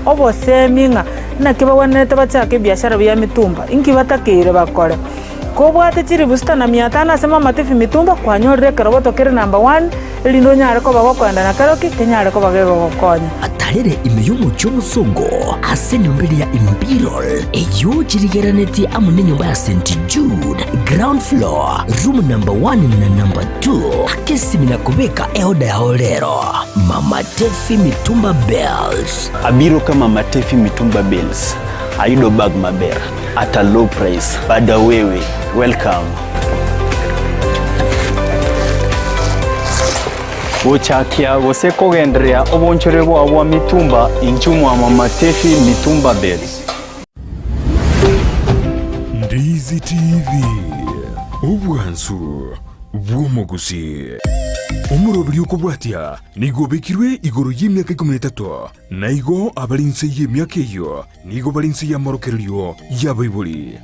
obosemi ng'a naki bagwenerete bachake ebiashara bia mitumba, inki batakeire bakore. Kobwate chilifu sita na mia tano ase Mama Tiffy Mitumba, kwanyorire ekerogoto kere number one, erinde onyare koba gokoenda na keroki kenyare koba gegogokonya. Atarere ime y'omochie omosongo ase enyomba eria ya Imperial, eyio chirigeranetie amo nenyomba ya St. Jude, ground floor, room number one na number two. Aka esimi na kobeka eoda yao rero. Mama Teffy Mitumba Bales. Abiro ka Mama Teffy Mitumba Bales, ayudo bag maber at a low price. Bada wewe, welcome. Gochakia gose kogendereria obonchore bwao bwa mitumba inchuo mwa Mama Teffy Mitumba Bales. Ndizi TV, obwansu bw'omogusii. Omoroberi okobwatia nigo obekirwe igoro y'emiaka ikomi na etato, na igo abare inse y'emiaka eyio nigo bare inse y'amorokererio y'abaibori.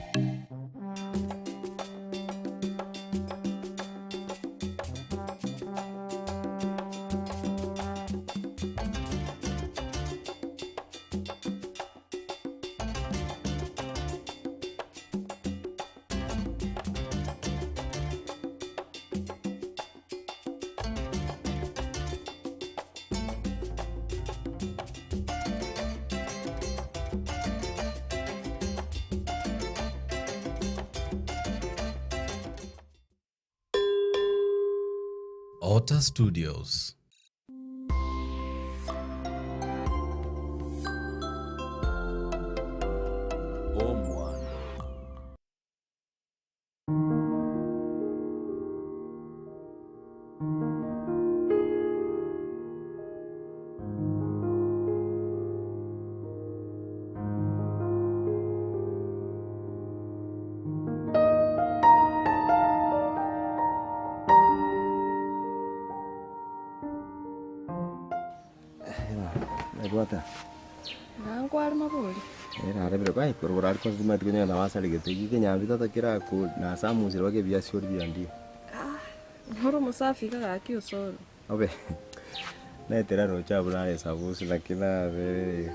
Otter Studios. Omwando. Naigwete. Nankwarema bori. Eh, narebire bai korwa korwa kwanza timanyeti konya nabasaregete eki ekenyambi tata keraku nasamusire mpaka ebiasio biandire. Noro omosafi iga gaki osoro. Obe naetera roche abwo nare esabusi naki naberire iga.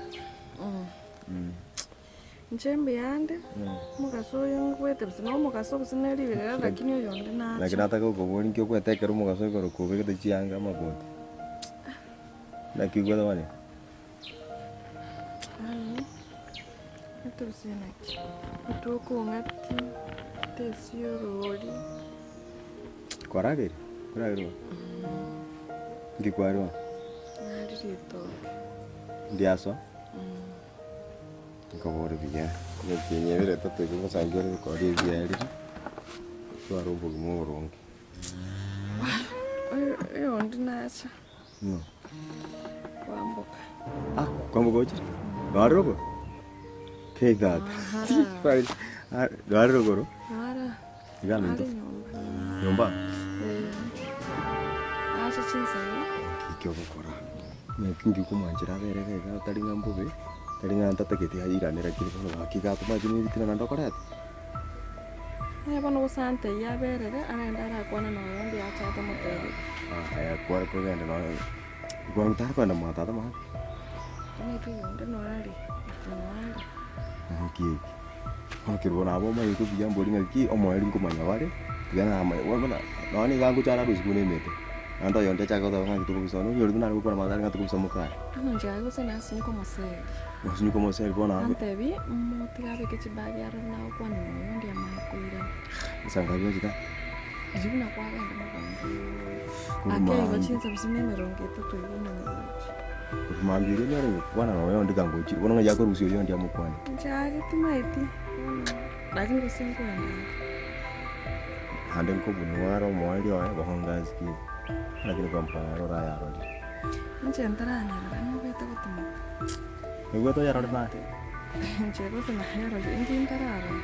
Inche mbuyande, omogaso oyo ngwete gose na omogaso gose ne riberera lakini oyonde nacha. Naki nataka gokoboria nki okwete ekero omogaso igoro kobegete chianga amagoti? Naki oigwete bono iga? Yaani, ngwete gose naki, intwe okong'ati, tesi orori. Kwarageire? Kwarageire bono? Nki kwarwa? Nari ritoke. Ndiasoa? Nkobore buya, emetienyi ebere etato iga ogosangia ore ebikori ebiarire, otware obogima oboronge. Oyondi nacha Ng'o? kwamboka. Ah, kwamboka ochire? Nare rogoro? Kei tata. Aha. Nare rogoro? Nara. Iga minto. Nare nyomba. Nyomba? Eh. Nacha chinsa iga. Ki ogokora? Naki inki okomwanchera abere iga iga otari ng'a mbobe, tari ng'a ntatagete airane lakini bono gaki iga akomache na ebitina naende okoreta? Aye bono gose antebie aberere, arende arakwane na oyonde ache atamotebetie. Aya kware kogenda nonya kwango tari kogenda mwa tata mambia? Omanyete oyonde noare, noare. Nki eki? Bono kerubo nabo omanyete buya mbori ng'aki omoerio nkomanya bare, tiga namanya bono buna nonya nigo agocha ararwe isiko buna emete, naende oyonde achake goteba ng'a tokobisa one onyore buna are gokwana amato are ng'a tokobisa mokaye. Bono inche aye gose nasinye komoseri. Osinye komoseri bono abe. Antebi, motige abeke chibagi arore nagokwana na oyonde amanye koirana. Nsangabi ochete? Riria buna kwagenda mogondo. Korwa Ake igo maambia. chinsa gose na emerongo etato iga omanye gocha. Korwa mambia oria onyore gokwana na oyonde kangochire, bono ng'ai akorusia oyonde amokwane. Inche aye timaeti bono, lakini gose nkoenda ande. Naende nkobunwa are omoerio oye bono ngasikie, lakini kwamboka naro orayarorire. Inche ntaranyarora nobete gotimoka. Oigwete oyarore naye? Inche gose nayarorire, inche ntararora.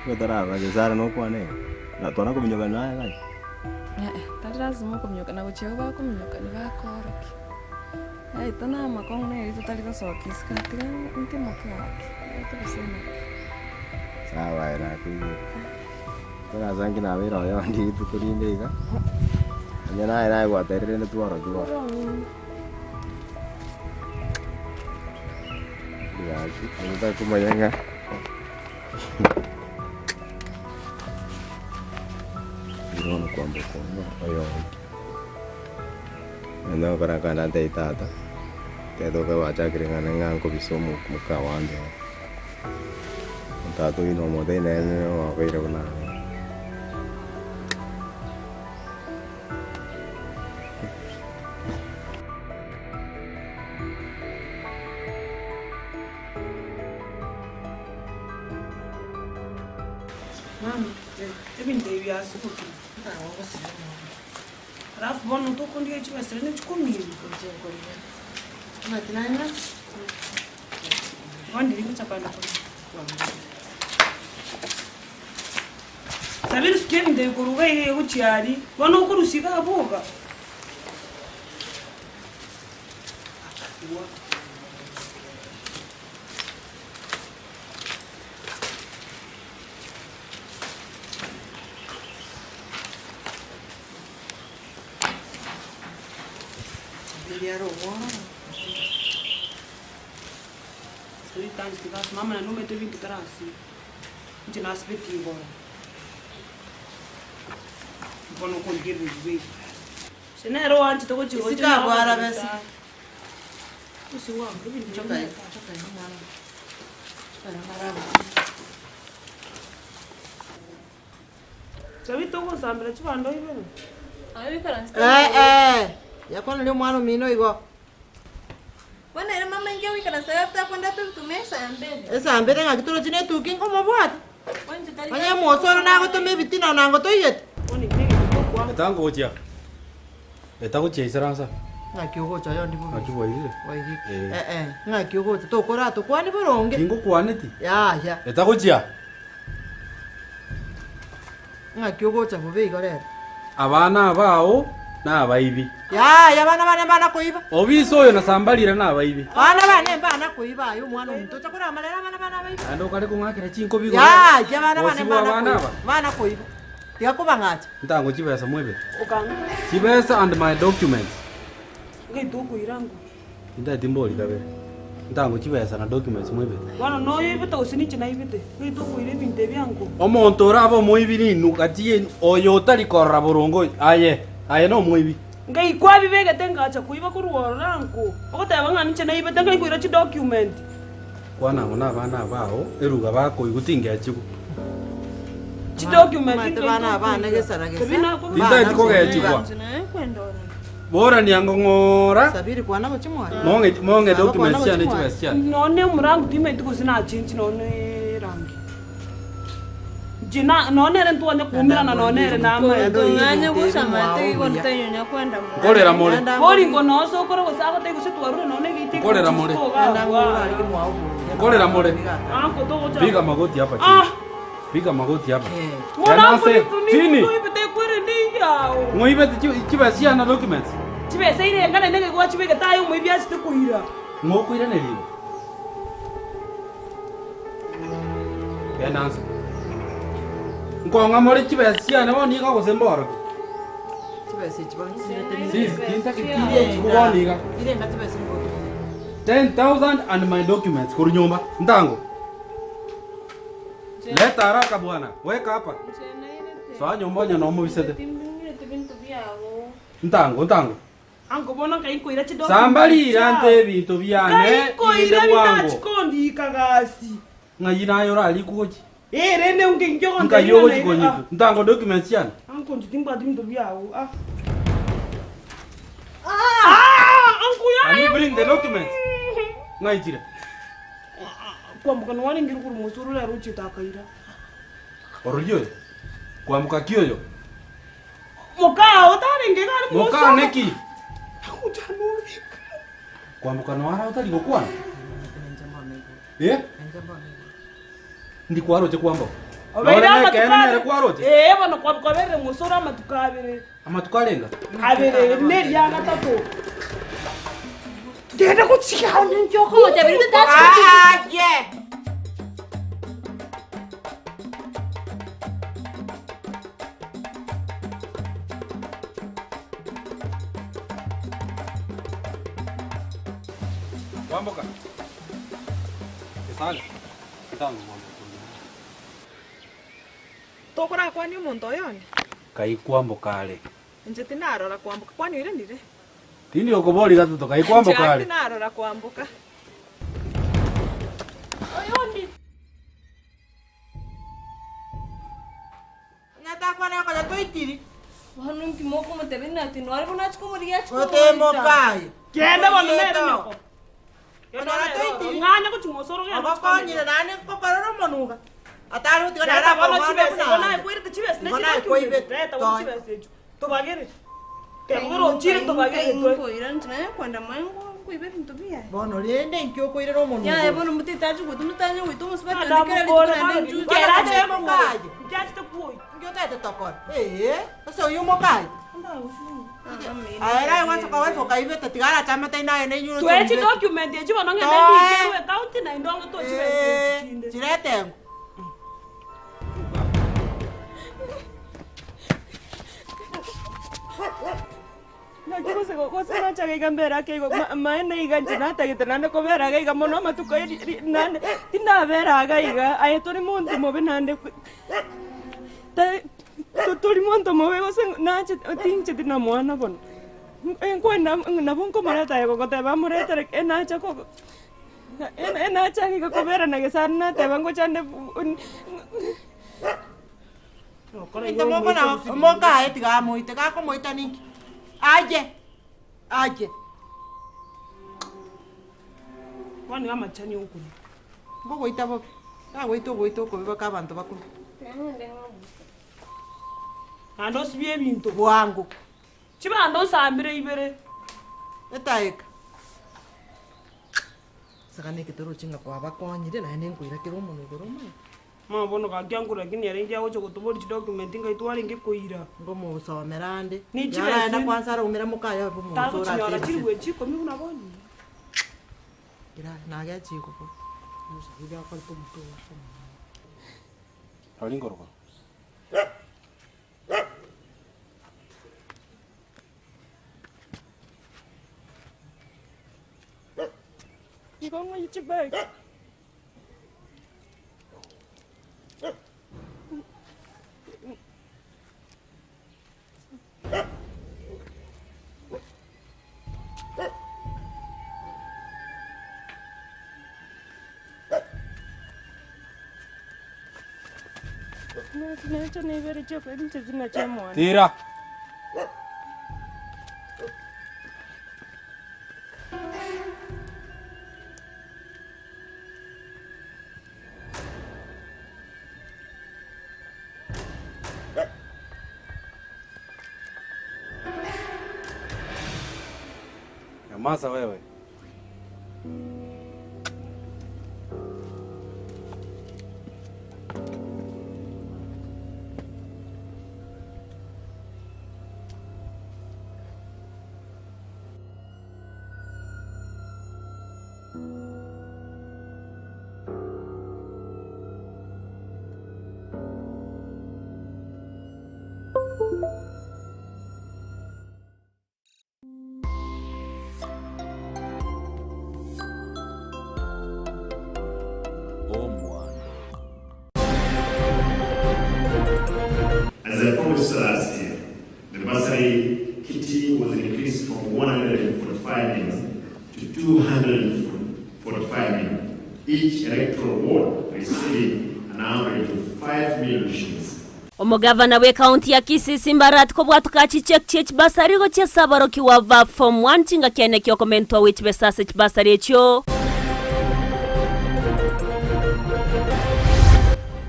Nigo otararora gose are nokwane iga, na twana kominyoka naye gaki. Ee, tari lasima okominyoka, na gochia abwo bakominyokani bakoorokia. Yaito na amakong'u nere totari gosoka isiko tiga ntimoke gaki, tiga gose naki. Sawa aye nakoigure. Torasanki nabeire oyondi rituko rinde iga, onye naye naye gwaterire rende twarokia bono. Gaki, onye takomanya ng'a bono kwamboka onye oyoki. Onye gokora akana ntebie tata, tata okabachakire ng'a ng'a nkobisa omo mokawande oo. Tata oyio nomotebia nere obeire buna aye. Mama, ebinto ebi biasukire, alafu bono tokondigia chibesa rende chikomina. Bono ndiri ngocha kogenda korema. Sabiri sukia ebinto ebi korwa iga iga gochia aria, bono okorusia iga abwo iga. Mama naende omanyete ebinto tarasiba, inche nasibeti igoro, bono okorigereria ebibe ebi. Ase nere oanchete gochia roche Isiko abwo arabe ase. Tabitha ogosambera chibando ibere. Eh eh, yakwana omwana omino igo. Bono ere mama inki ogoikaransa iga takwendete ebituma esambere. Esambere ng'aki torochi na etuki nkomobwate. Onche tari Onye omosoro nagotoma ebitina nango toigete. Etangochia. Etagochia isaransa. Ng'aki ogocha oyondi bobe. Ng'aki bwairire? Bwairire. Eh. Eh eh, ng'aki ogocha tokora tokwani boronge. Tingokwaneti. Yaya. Etagochia. Ng'aki ogocha bobe igo rero. Abana abao nabaibi. Yaya abana bane mbana koiba. Obisa oyo na Sambarira nabaibi. Abana bane mbana koiba aye omwana ominto ocha korama rero abana bane abaibi. Naende okare kong'akera chinkobi igoro. Yaya abana bane Bosibwa mbana abana koiba. aba. Mbana koiba. Tiga kobang'acha. Ntango chibesa mwebete. Chibesa and my documents. Tintageti mbori kabere. Ntango chibesa na documents mwebete. Bono noyoibete gose ninche naibete? Goika okoira ebinto ebi ango. Omonto orabe omoibi ninu gati yaino, oyo otari korora boronge oyo, aye, aye nomoibi. Ngai kwabibegete ngacha koiba korwa ororo ango, ogoteba ng'a ninche naibete ngai nkoira chidocument. Kwana amo nabana abao, eruga bakoigwa tingechigwa. Chidocument Omanyete ngai bana abana nkoira. gesara gesa. Sabina akobe- Tintageti kogechigwa. Borania ng'ora. Sabiri kwana gochia mwane. Mong'e mong'e Baba, documents kwana chiane gochia mwane. chibesa chiane. Nonye omorango timaeti gose nachenchi nonye erangi. Inche na nonye ere ntwanye koumerana nonye ere namaete. Tong'anya gocha amate igo ntaiyonya kwenda mwane. Nkorera more. Boringo nonye sokoro gose agotebia gose twarure nonye egeita eke Nkorera more. chisiko iga abwo. Nkorera more. Anko togocha. Piga magoti hapa chini. Ah! Piga magoti hapa. Mwanangu Chini. nituni ntoibete ekwerende eyao. Ng'oibete chibesa chiane documents. Chibesa irenga naende ng'ai gwachibegete aye omoibi achete koira. Ng'okoiraneria igo. Genda nse. Nkong'a more chibesa chiane bono iga gose mborokie. Chibesa echi bono chisirete Sis, tintageti echi bono iga. Irenga chibesa nigo. 10,000 and my documents korwa nyomba. Ntango. Leta haraka bwana. Weka hapa. Soa nyomba onye nomobisete. Ntango, ntango. Anko bono nkai nkoira chidocument Sambarira chiao. nte ebinto biane Nkai nkoira irinde bwango. bitachikondika gasi. Ng'ai naye orarikwe gochi. Eh rende onge inche Nkai ogontebia ogochi ng'a naire- konyiku. Ntango documents chiane. Ah, anko inche timbwati binto biao. Ah. Ah, anko Can you yaya. bring the documents? Ng'ai chire. Kwamboka nwarenge korwa mosoro rero ochiete akaira. Orori oyo. Kwamboka ki oyo? Mokao tarenge iga are Mokaa mosoro. neki? Kwamboka noara otari gokwana? Eh? Ndi kwaroche kwamboka. Obeire Nore amatuko nekene nere abere. kwaroche. Eh bono kwamboka obeire mosoro amatuko abere. Amatuko arenga? Abere neria gatato. Genda gochia. Ah, yeah. Kwamboka. Gesare, ntango kwamboka oyo. Tokorakwanie omonto oyo onde? Kai kwamboka are? Inche tinarora kwamboka. Kwani oiranire? Tindi gokoboria gatato, kai kwamboka Inche are? tinarora kwamboka. Oyondi. Onye takwana konya toitiri. Bono inki mokomotebia ng'a tinware bono achie komorigia achie Otemoka aye. Genda bono nere nyoko. Onyora toitiri. Ng'anya gochia mosoro genda Ogokonyire naende nkokorera omonuga. Atari gotiga Reta nare bono akobwana chibesa buna igo ande. naekwerete chibesa ne Igo chidocument. nakoibete. Reta bono Toe. chibesa echio. Tobagere. Tebogere ochire tobagere twe. Nkoira inche naye kwenda moyo nkoiba ebinto biaye. Bono rende inki okoirera omonuga Yaya oyo? bono motetachi goita motanye goita omosubati onde Adamu kera rituko kore naende bono nchuche. Kera ache Mokaye. Inki achete kuoyi. Inki otagete tokore? Ee, ase oyio mokaye. Aye raye gwasoka gwasoka okaibete tiga arache amataino aye na inywe Toe oche chidocument echi bono ng'ende Toe. ndikerwe ekaunti naende onge toe chibesa echi chinde. Chirete engo. Naki gose gose nachaga iga mbere ake igo ma- maene iga inche natagete naende kobera iga iga mono amatuko eri ri naende tindabera iga iga aye tori monto mobe naende ta- to- tori monto mobe gose nache tincheti na mwana bono. Nkwenda nabo nkomoreta aye gogoteba amoretere enacha kogo enacha iga kobera na gesare nateba ngochande. Into mokona mokaye tiga amoite gakomoita ninki aye aye. Bono amachani okoria. Nkogoita bobe gagoita ogoita okobe baka abanto bakure. Naende osibie ebinto. Bwango. Chibando osambire ibere. Etaeka. Saka neke toroche ng'a kwabakonyire naende nkoira kera omonwe igoro omanye. Mama bono gaki ankure lakini ere inche agocha gotoboria chidocument ngai twarenge koira. Ngomosomera ande. Ni Yaraenda chibesa. kwanza araumera mokaye obe omosore ase Tagochinyora ebisebe. chiribu echi ikomi buna bono. Kera nagechigwa bo. Rora ingorokoro. Igo ng'ai chibag. Nacho nibere chioka inche chinache mwana. Tira. Nyamaza wewe. As I promised last year, the bursary kitty was increased from 145 million to 245 million, each electoral ward receiving an average of 5 million shillings. Omogavana bw'ekaunti ya Kisii Simba Arati kobwatoka chicheki chie chibasari gochia ase aborokigwa ba Form One chingaki ene kiokomentwa gwe chibesa ase chibasari echio.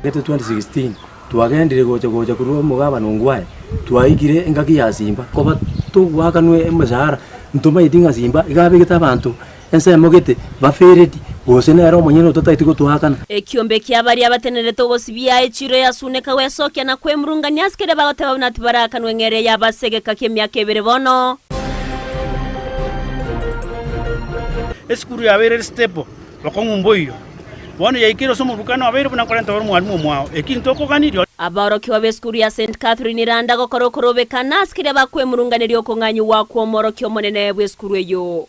Gete 2016 twagendire gocha gocha korwa omogabana Ongwae, twaikire engaki ya Simba koba togoakanwa emesahara ntomaeti ng'a Simba iga abegete abanto ensemo gete bafereti gose nere omonyene ototaeti gotoakana. Ekiombe kia baria batenerete ogosibia echiro ya Suneka gwesokia na kwemurungania ase keria bagoteba buna tibaraakanwe ng'eria y'abase egeka ki'emiaka ebere bono. Esukuru yabeire ere stable, bokong'u mboiyo. Bono yaikeire ase omorukano abeire buna nkorenta ore omwalimu omwao. Eki ntokogani. Abaorokigwa b'esukuru ya Saint Catherine Randa gokora okorobekana ase keria bakwemurunganeria okong'anyigwa kw'omworokia omonene bw'esukuru eyio.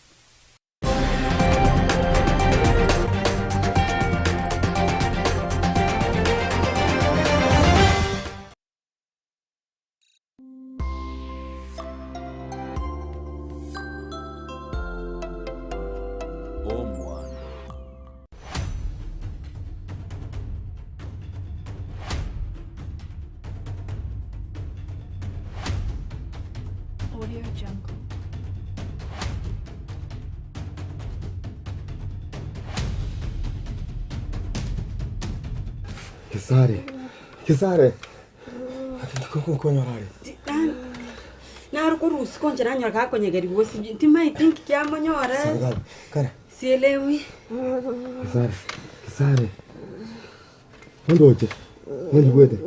Audio Jungle. Gesare, Gesare, nkonyora are. Naro korwa usiku inche nanyora gakonyegerigwa gose timaeti nki kiamonyora Sabe, kare. sielewi. Gesare, Gesare. Ondoche, onjigwete.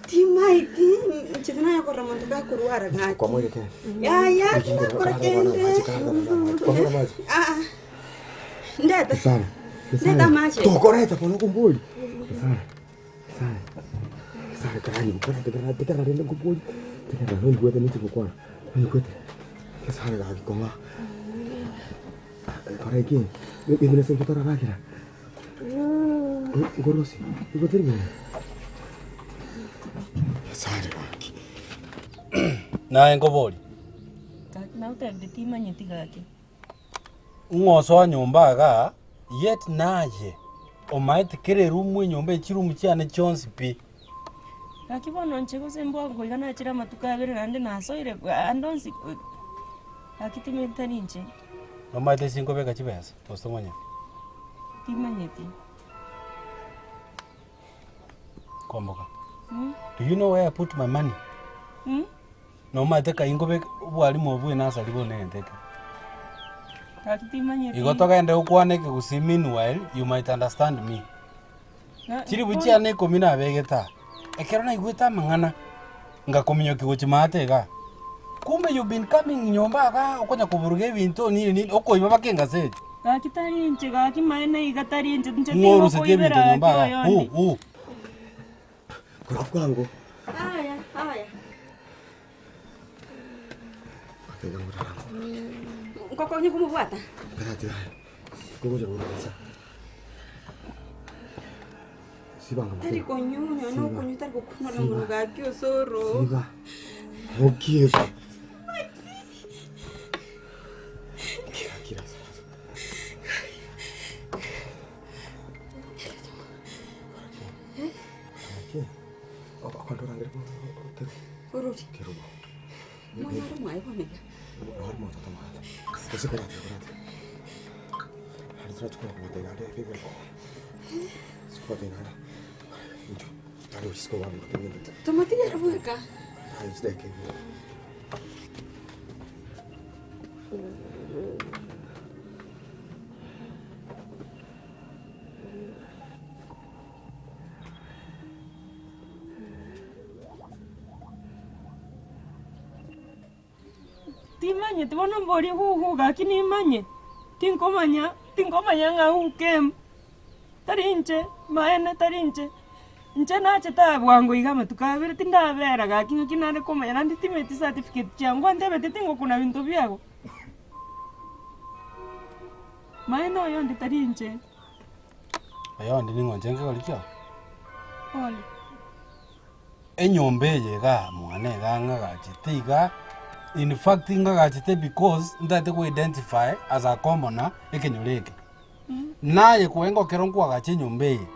Timaeti inche tinanya korora monto gakorwara gaki. Yaya tinakora kende. Ah, ah. Ndeta. Gesare, Ndeta Gesare. amache. Tokoreta bono kumbori. Gesare, Gesare. Gesare karani, korete karani, tekera rende kumbori. Tekera nonjigwete ninche gokwana. Nonjigwete. Gesare gagikonga. Kore ki, ibine se kutarabakira. Ngorosi, igoteri bene. Gesare gaki. Naye nkobori, Nautebire timanyeti gaki. ng'osoa nyomba iga, yet naye omaete kera eroom enyomba echiroom chiane chionsi pi. Gaki bono inche gose mbwango iga nachire amatuko abere naende nasoire ande onsi gaki timanyeti tari inche. Nomaete ase nkobeka chibesa gose tomanyeti? Timanyeti. Kwamboka, Mm? do you know where I put my money? Mm? Nomaete kai nkobeka obwalimu obwo bwe enasari bono egento ekemo. Gaki timanyeti. Igo togende gokwana ekegusii meanwhile you might understand me. Chiribu chiane ikomi nabegete aa, ekero naigwete amang'ana, ngakominyokia gochia maate igaa. Kumbe you've been coming nyomba igaa okonya koburuga ebinto nini nini, okoiba mpaka engaseti. Gaki tari inche gaki maene iga tari inche inche Ng'o orusetie tingokoibera ebinto nyomba gaki igaa? Who? oyondi. Who? Kora bwango. Aya, aya. Nkokonye komobwata. Tari konyunywa nokonywa tari gokunwa na mono gaki osoro. Siba. Okiese. Orori. Mwana ore mwaye bono iga. Tomotigere bweka. Timanyeti bono mbori huhu gaki nimanye, tinkomanya, tinkomanya ng'a who came, tari inche, maene tari inche, inche nachete aa bwango iga amatuko abere tindabera gaki ng'aki nare komanya naende timanyeti certificate chiango antebete tingokuna binto biago. Maene oyonde tari inche. Oyondi ning'o inche nkegori kiao? Pole. Enyomba eye igaa mwane igaa ng'agachete igaa, in fact ng'agachete because ntagete go identify as a commoner ekenyoro eke. Naye kwengo ekero nkoagacha enyomba eye,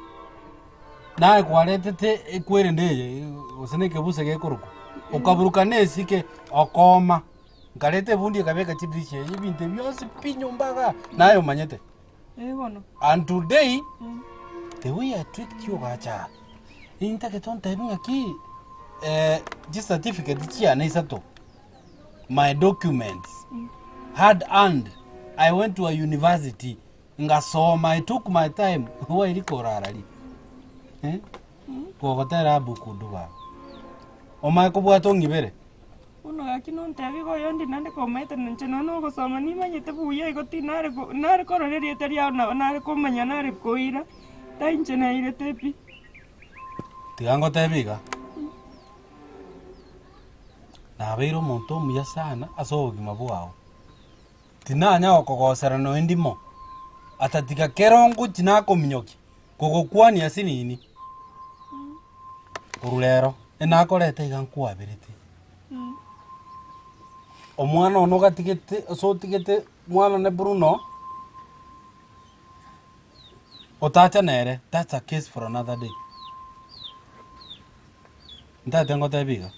naye kwaretete ekwerende eye gose na ekebuse gekorokwa, okaburukana esike okooma, nkareta ebundi ekabeka chidirisha eye ebinto ebi bionsi pi nyomba igaa, naye omanyete. Eh bono. And today, the way I tricked you ogacha aa, intagete ontebi ng'aki chicertificate chiane isato, my documents, hard earned, I went to a university, ngasoma, I took my time, wairi korara ri, eh, gogotera abukundu baba. Omanye kobwata ong'ibere. Bono gaki nontebie iga oyondi naende komaete ninche nonya na ogosoma nimanyete buya igo tinare ko nare korora erieta riao nabo nare komanya nare koira, ta inche nairete pi. Tiga ngotebie iga, nabeire omonto omuya sana ase obogima bwao, tinanya gokogosera nonya ndimo, atatiga kero ngochia nakominyokia, kogokwania ase nini, korwa rero, enakorete iga nkwaberete. Omwana one ogatigete ase otigete mwana one Bruno, otacha nere, that's a case for another day. Ntagete ngotebie iga,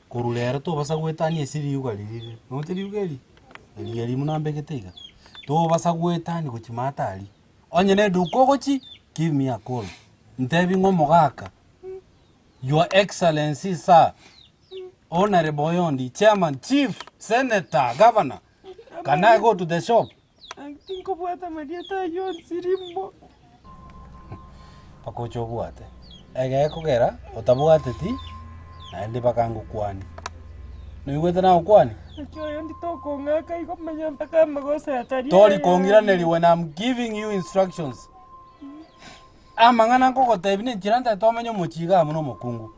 korwa rero tobasa goetania ase riuga riria rire, noche riuga eri, eri eri buna mbegete iga, tobasa goetania gochia maate aria, onye na eduka ogochia, give me a call, ntebi ng'a omogaka, your excellency sir, honourable oyondi, chairman, chief, senator, governor, can I go to the shop? Tinkobwata amarieta ayio onsi rimo. Mpaka oche obwate. Egekogera otabwateti naende mpaka ngokwanie. Noigwete nagokwania? Naki oyondi tokong'aka igo manya mpaka amagoso atari Tori ayaye. kong'iraneria when I'm giving you instructions. Amang'ana nkogotebia nenchera ntagete omenye omochie iga amo na omokungu.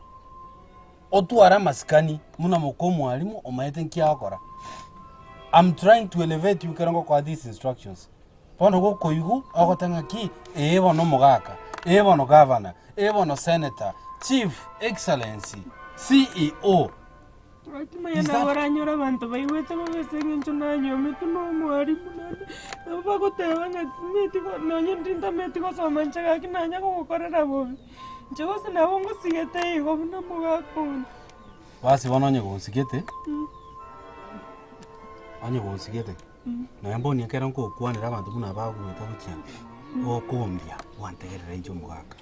Otware amasikani buna moka omwalimu omanyete nki agokora. I'm trying to elevate you ekero ngokoa these instructions. Bono gokoigwa ogoteba ng'aki ee bono omogaka, ee bono gavana, ee bono senator, chief, excellency, CEO. Maya nabo oranyore abanto baigwete bobe ase eng'encho nanyometwe na omwalimu naende nabo bagoteba ng'a timanyeti go nonye ndiri ntamanyeti gosoma inche gaki nanya gogokorera bobe, inche gose nabo ngosigete igo buna omogaka one. Basi bono onye gonsigete, onye gonsigete, nonya mboni ekero nkokwanera abanto buna bagoeta gochia gokombia gwantegerera inche omogaka.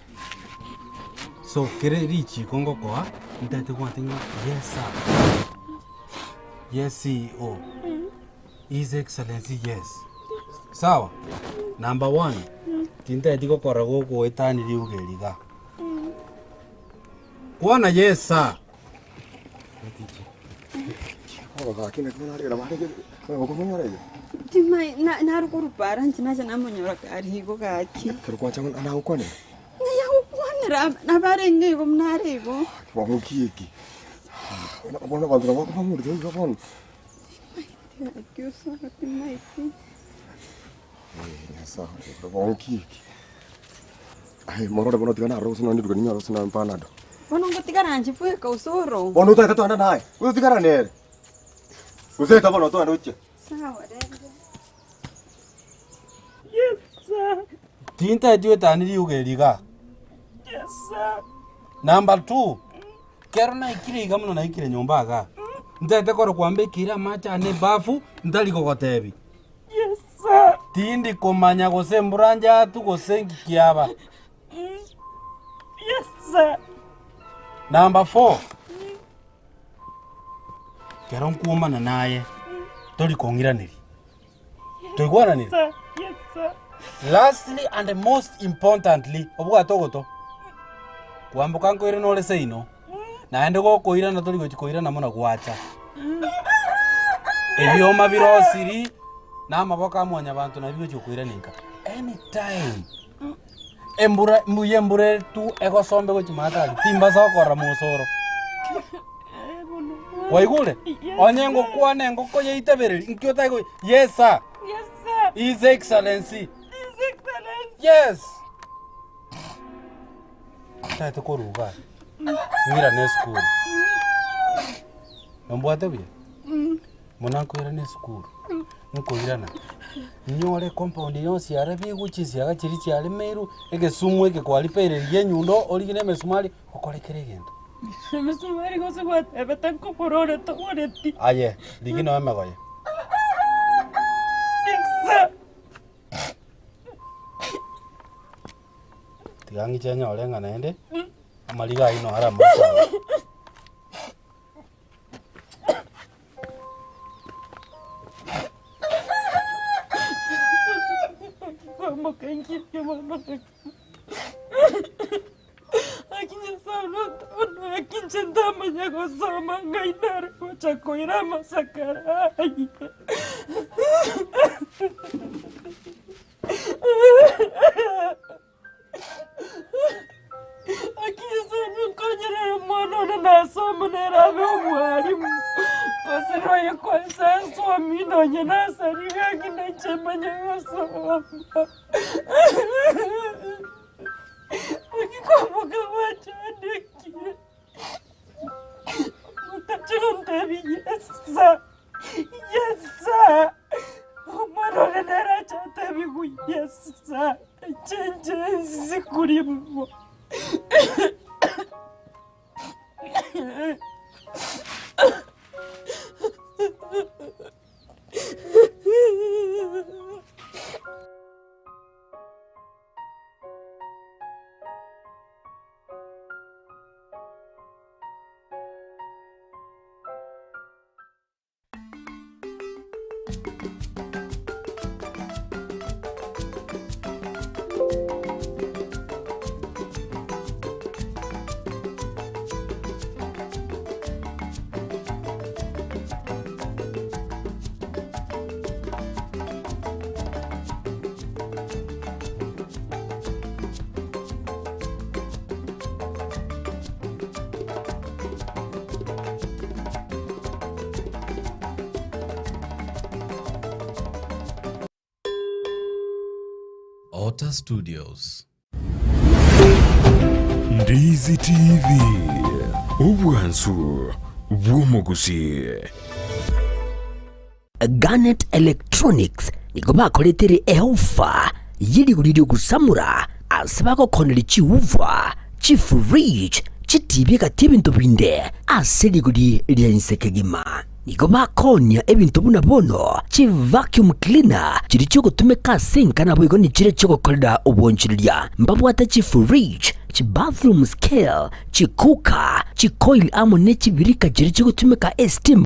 So kere richiko ngokoa, ntagete gwate ng'a yes sir, yes CEO, his excellency yes. Sawa? Number one, tintageti gokora gogoetania riuga eri igaa. Kwana yes sir. Timai na naro korwa para inche nacha namonyora kare igo gaki. Ekero gwacha nagokwanera? Ng'ai agokwanera nabo arenge igo buna are igo. Bono ki eki? Bono abanto nabo bakomorete iga bono. Timaeti gaki osoro timaeti. Nyasae bono ki eki? Aye morore bono tiga narore gose nonye riruga ninyore gose nonye panado. Bono ngotigara inche bweka osoro. Bono otagete togende naye, gose tigara nere. Gose eta bono togende gochia. Sawa rende. Yes sir. Tintageti goetania riuga eri igaa. Yes sir. Number two, kero naikire iga buna naikire nyomba igaa, ntagete korwa kwambekeire amache ane ebafu, ntari kogotebi. Yes sir. Tindi komanya gose embura njatu gose nki kiaba. Yes sir. Number four, kero nkwomana naye, tori kong'iraneria. Toigwananire? Sir. Yes sir. Lastly and most importantly, obwate ogoto. Kwamboka nkoirana ore seino, naende gokoirana tori gochi koirana muna gwacha. Ebioma birosiri na amaboko a mwanyabanto nabio bigochi gokoirana inka. Anytime embura mbuya embura etu egosombe gochi maate aria, timbasa gokorora mosoro. Kwaigure? Onye ngokwana engoko yaitabereri, nki otari yes sir. Yes sir. His Excellency. His Excellency. Yes. Tagete koruga. Ng'irane esukuru. Nombwate buya? Muna nkoirana esukuru. Nkoirana. Nyore compound yonsi yare bigwe chinsiaga chiria chiaremeirwe, egesumu eke kwaripeire enyundo origine emesumari, okore kera egento. Emesumari gose gwatebete nkogora ore togoreti. Aye, rigia nonya emegoye. Yes sir. Tiga ng'iche nyore ng'a naende, amariga ayio naro amache aya. Naki Nyasae onotoona, naki inche ntamanya gosoma ng'ai nare gocha koira amasakara ayio. Naki Nyasae onkonyerere omwana one nasoma nere abe omwalimu, gose nonya kwansa asomi nonye nasari gaki nainche manye gosoma. Naki kwamboka gwachandekire, otache gontebia yes sir. Sikurimu. Otter Studios. Ndizi TV, obwansu bw'omogusii. Garnet Electronics nigo bakoretere eofa ye rigori riogosamora ase bagokoneria chiuva, chifridge, chitibi egati ebinto binde ase rigori ria inse kegima. Nigo bakoonia ebinto buna bono chivacuum cleaner chiria chiogotumeka ase enka naboigo nichiria chiogokorera obonchoreria. Mbabwate chifridge, chibathroom scale, chicooker, chicoil amo ne chibirika chiria chigotumeka estima.